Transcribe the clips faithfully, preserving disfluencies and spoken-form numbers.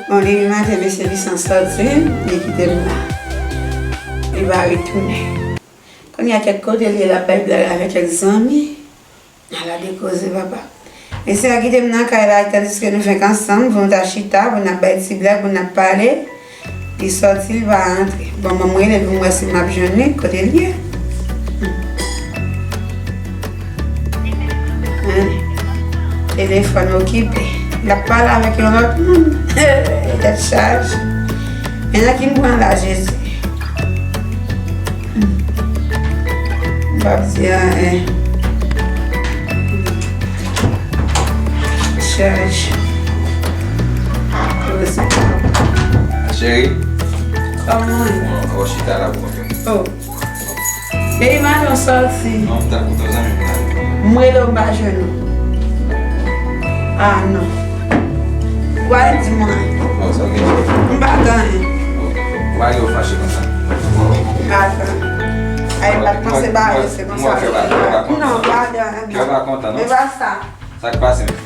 Bon, demen maten, mesye Visan sòti, li kite m la. Li pa retounen. Kounye a, kèk kote l ye, l ap bay blag avèk kèk zanmi. Ala de koze, papa. Mesye a kite m nan kay la, tandiske nou fenk ansanm, pou nou ta chita, pou n ap bay ti blag, pou n ap pale. Li sòti, li pa rantre. Bon, ban m rele l pou m wè si m ap jwenn li, kote l ye. Hein? Telefòn okipe. L ap pale avèk yon lòt moun. Tèt chaje. Men nan ki m pran la, Jezi? M p ap di anyen. Chèch. Cheri. Kòman w ye? Bon, chita la pou mwen. Oh. Baby, maten w sòti. Non, m t ap kontan zanmi m la. M rele w, m pa jwenn ou. Ah, non. Ou pa di mwen. Bon, sa w gen? M pa gen anyen. Ou pa gen ou fache konsa. M pa gen. Ay, m pa t panse ba yo, se konsa. Non, m pa gen anyen. Kè w pa kontan, non? E pa sa. Sa k pase menm?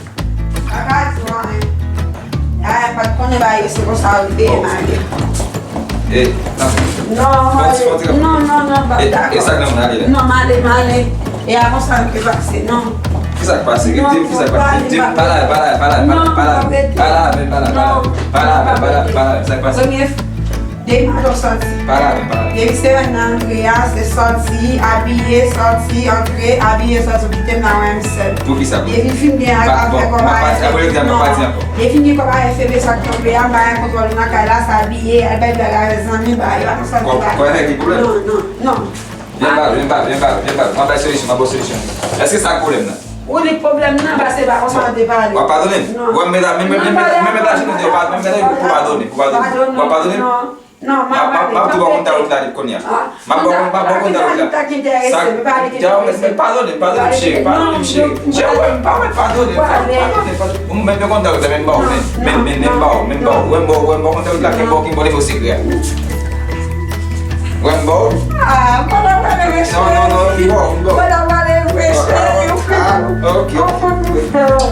Pa ka di w anyen. Ay, m pa t konnen ba yo, se konsa yo te ye, m ale. E, tanpri. Non, m ale. Non, non, non, m pa dakò. E sa k nan moun ale la? Non, m ale, m ale. E a konsa m te pase, non. Kisa k pase? Di m kisa k pase. Di m, pale, pale, pale, pale, pale, pale, pale, pale, pale, pale, pale, pale, sa k pase? Premye, depi maten w sòti. Pale avè m, pale avè m. Depi semèn nan antre a, se sòti, abiye, sòti, antre, abiye, sòti, ou kite m la, mwen menm sèl. Poukisa? Depi fin gen afè kòb a F P, non. Depi gen kòb a F P, sa k tonbe a, m pa gen kontwòl nan kay la, se abiye, al bay blag avè zanmi, ba yo, a konsa m te pale. Kòb a F P ki pwoblèm? Non, non, non. Vin pale, vin pale, vin pale, vin pale. Mwen bay solisyon, mwen ba w solisyon. Èske sa k pwoblèm nan? Ou li pwoblèm nan, paske pa konsa nou te pale. W ap padone m? Non. Ou wè m met a, menm, menm, menm, menm met ajenou devan, menm met ajenou pou padone, pou padone. W ap padone m? Non, non, m ap pale. M ap, m ap tou ba w kontak wout la depi kounye a. M ap ba w, m ap ba w kontak wout la. Sa, men padone m, padone m, cheri, padone m, cheri. Cheri, w wè m pa wè, padone m, padone m, padone m. Ou mèt kontak wout la, men m ba w, men, men, men, men m ba w, men m ba w. Wè m ba w, wè m ba w kontak wout la, men m ba w ki m ba w nivo sekrè a. Wè m ba w. Ah, m pa ta pale vre, cheri. Non, non, non, m ba w, m ba w. M pa ta pale vre, cheri. Ah, ok. Ok,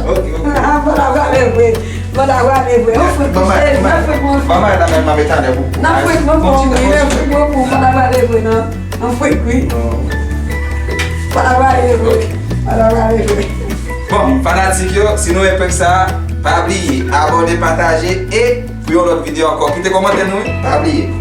ok. Ah, m pa ta pale vre. M pa ta pale vre. Ou fout wi, cheri. Nan fout mwen. Ban mwen la menm, mwen met anlè pou. Nan fout mwen pou wi, nan fout mwen pou. M pa ta pale vre, non. Nan fout wi. M pa ta pale vre. M pa ta pale vre. Bon, fanatik yo, si nou renmen prank sa, pa bliye abòne, pataje e pou yon lòt videyo ankò, kite kòmantè nou, wi, pa bliye.